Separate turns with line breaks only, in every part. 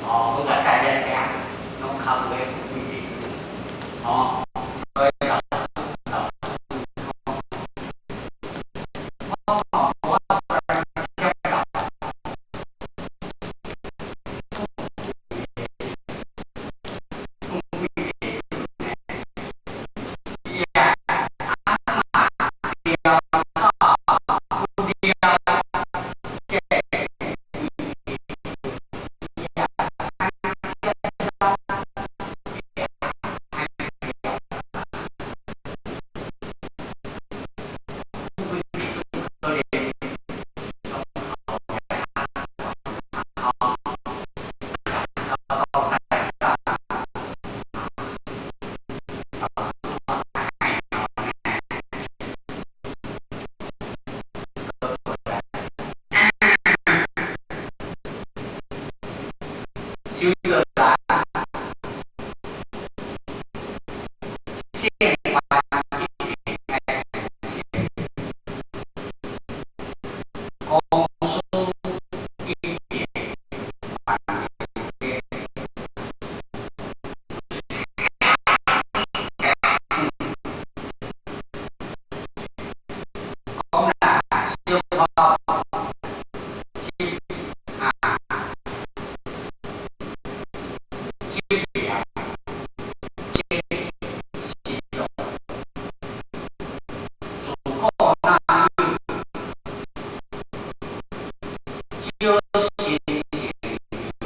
哦，無使在咧聽，攏較有彼幾個字，哦，所以老師老師講，我嘛無法度接到，講幾個字呢？伊啊，阿媽掉走不了，這個幾個字，伊啊歹接到，伊啊歹掉。富貴地主可能攏頭也較懸吼，高高在上，老師嘛歹呢。過來，收落來，縣官一定愛出錢，公司一定還錢。講啦，小可執啊，執業這是做，自古哪有少神仙又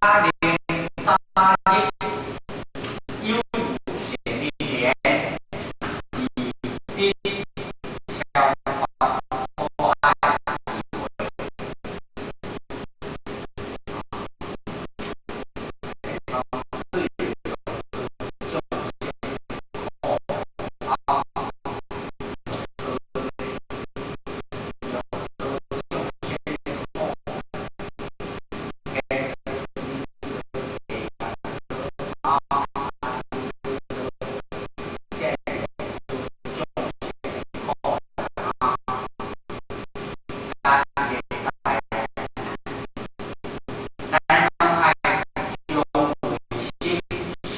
零三日有善因緣，得超脫苦海機會。對眾生苦啊，眾生苦，啊，這眾生苦啊，咱會知，咱攏愛將內心生起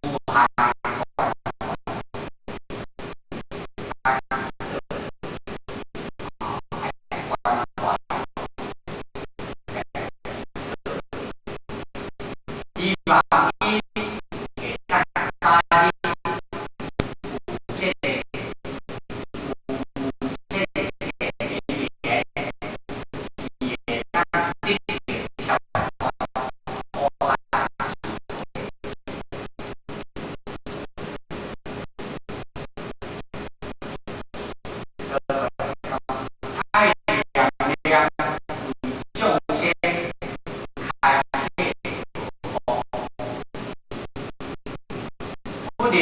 無限關懷，關懷，希望𪜶會當早日有這個善因緣，伊會當得到超脫苦海機會。愛念念為眾生開啟道路，不能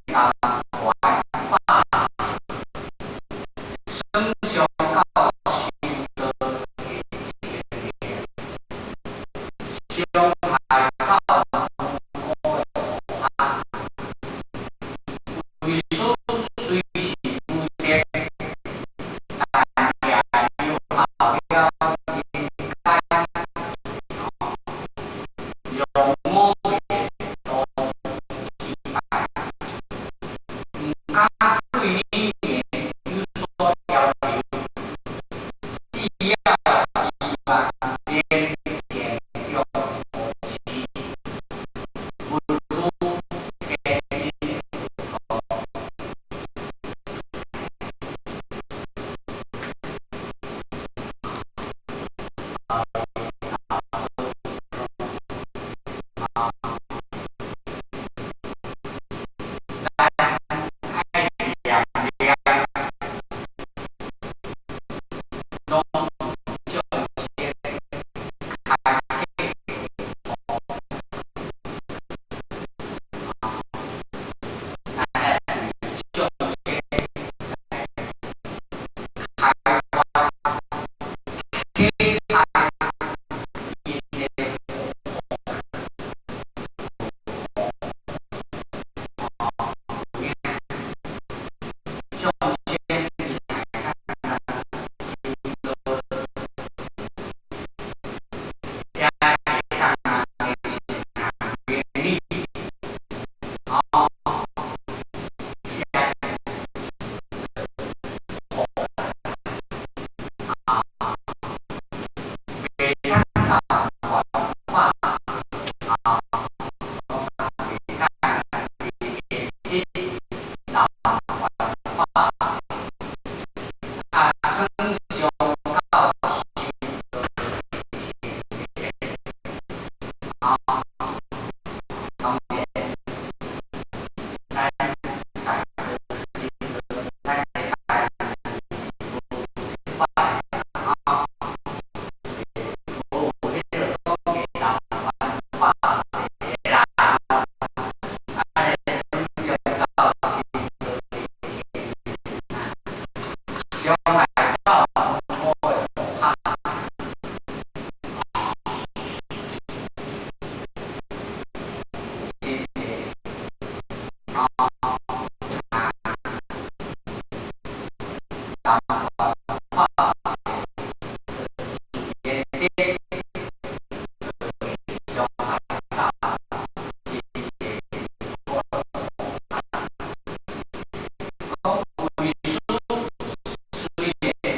同懸百世，算上到修道的情形，傷害到無辜的護法。為師雖是無德，但也留下了真簡，讓我們多祈拜，毋敢對你們有所要求，只要希望能善用護持，勿負天恩託。咱愛念念，攏眾生開啟道路，咱來為眾生來開發、解開𪜶的苦苦，有影眾生伊若會當來修道，也會當來明理，哦，也好啊，袂當同懸百世啊，袂當現這同懸百世，啊，算上到修道的情形，啊，當然，咱在座時，咱的台語是無這款的啊，無有彼個講的同懸百世的啦，按呢算上到修道的情形，傷害到無辜的護法。真濟啊，同懸百世，自然的就會傷害到真濟無辜的護法。講為師雖然是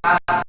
較